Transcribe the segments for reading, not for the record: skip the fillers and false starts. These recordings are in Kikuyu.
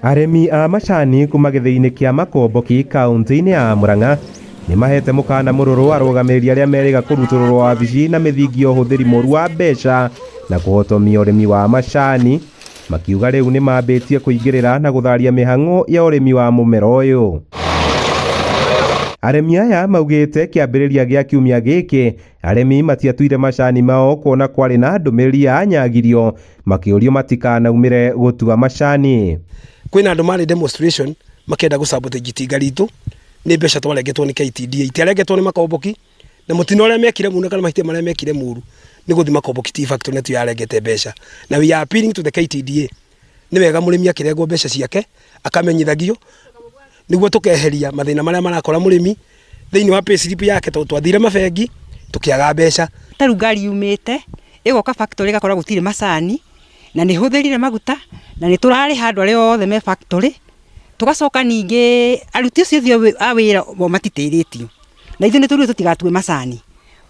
Arĩmi a macani kuma gĩthĩi-inĩ kĩa Makomboki kaunti-inĩ ya Murang'a nĩ mahete mũkana mũrũrũ arũgamĩrĩri arĩa merĩga kũrutũrũrwo wabici na mĩthingi ya ũhũthĩri mũru wa mbeca na kũhotomia ũrĩmi wa macani, makiuga rĩu nĩ mambĩtie kũingĩrĩra na gũtharia mĩhang'o ya ũrĩmi wa mũmera ũyũ. Arĩmi aya maugĩte kĩambĩrĩria gĩa kiumia gĩkĩ arĩmi matiatuire macani mao kuona kwarĩ na ndũmĩrĩri ya anyagirio makĩũrio matikanaumĩre gũtua macani. Kwĩna andũ marĩ demonstration makĩenda gũ sabotage itinga ritũ nĩ mbeca twarengetwo nĩ KTDA, itiarengetwo nĩ makomboki, na mũtino ũrĩa mekire mũru kana mahĩtia marĩa mekire mũru nĩ gũthiĩ Makomboki Tea Factory na tiyo yarengete mbeca. Na we are appealing to the KTDA, nĩ wega mũrĩmi akĩrengwo mbeca ciake akamenyithagio nĩguo tũkeheria mathĩna marĩa marakora mũrĩmi thĩinĩ wa payslip yake, tondũ twathire mabengi tũkĩaga mbeca. Ta rĩu ngari yumĩte ĩgoka factory ĩgakora gũtirĩ macani, na nĩ hũthĩrire maguta, na nĩ tũrarĩha andũ arĩa othe me factory. Tũgacoka ningĩ aruti acio othe a wĩra o matitĩrĩtio, na ithuĩ nĩ tũrire tũtigatue macani.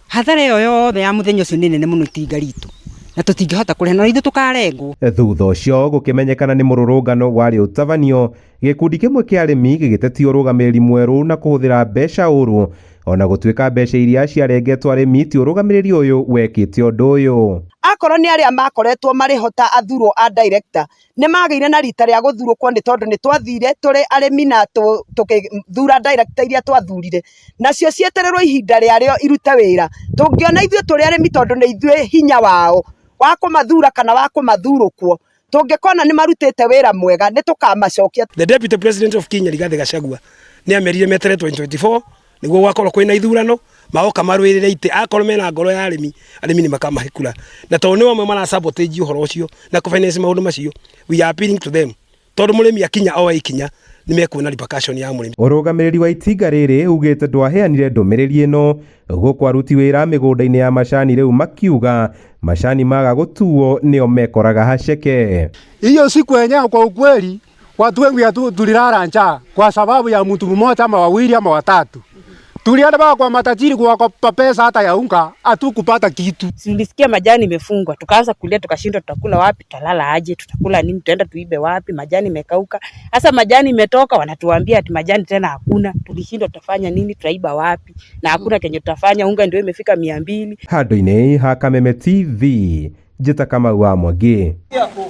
Hathara ĩyo yothe ya mũthenya ũcio nĩ nene mũno itinga ritũ, na tũtingĩhota kũrĩha, na ithuĩ tũkarengwo. Thutha ũcio gũkĩmenyekana nĩ mũrũrũngano warĩ ũtabanio, gĩkundi kĩmwe kĩa arĩmi gĩgĩtetia ũrũgamĩrĩri mwerũ na kũhũthĩra mbeca ũru, ona gũtuĩka mbeca iria ciarengetwo arĩmi ti ũrũgamĩrĩri ũyũ wekĩte ũndũ ũyũ. Akorwo nĩ arĩa makoretwo marĩ ho ta athurwo a director, nĩ magĩire na rita rĩa gũthurũkwo, nĩ tondũ nĩ twathire tũrĩ arĩmi na tũkĩthura director iria twathurire, nacio cietererwo ihinda rĩarĩo irute wĩra. Tũngĩona ithuĩ tũrĩ arĩmi, tondũ nĩ ithuĩ hinya wao wa kũmathura kana wa kũmathurũkwo, tũngĩkona nĩ marutĩte wĩra mwega, nĩ tũkamacokia. The Deputy President of Kenya, Rigathi Gachagua, nĩ amerire metere 2024 nĩguo gwakorwo kwĩna ithurano, magoka marũĩrĩre itĩ. Akorwo mena ngoro ya arĩmi, arĩmi nĩ makamahe kura. Na tondũ nĩ amwe mara sabotage ũhoro ũcio na kũ finance maũndũ macio, we are appealing to them, tondũ mũrĩmi akinya oe ikinya, nĩ mekuona repercussion ya mũrĩmi. Ũrũgamĩrĩri wa itinga rĩrĩ ugĩte ndwaheanire ndũmĩrĩri ĩno, gũkũ aruti wĩra mĩgũnda-inĩ ya macani rĩu makiuga macani maga gũtuo nĩo mekoraga haceke. Hiyo siku yenyewe, kwa ukweli, watu wengi tulilala njaa kwa sababu ya mtu mmoja ama wawili ama watatu. Tulienda mpaka kwa matajiri kuwakopa pesa hata ya unga, hatukupata kitu. Tulisikia majani imefungwa, tukaanza kulia, tukashindwa tutakula wapi, tutalala aje, tutakula nini, tutaenda tuibe wapi? Majani imekauka. Sasa majani imetoka, wanatuambia ati majani tena hakuna. Tulishindwa tutafanya nini, tutaiba wapi? Na hakuna kenye tutafanya, unga ndio imefika 200. Handũ-inĩ ha Kameme TV, njĩta Kamau wa Mwangi.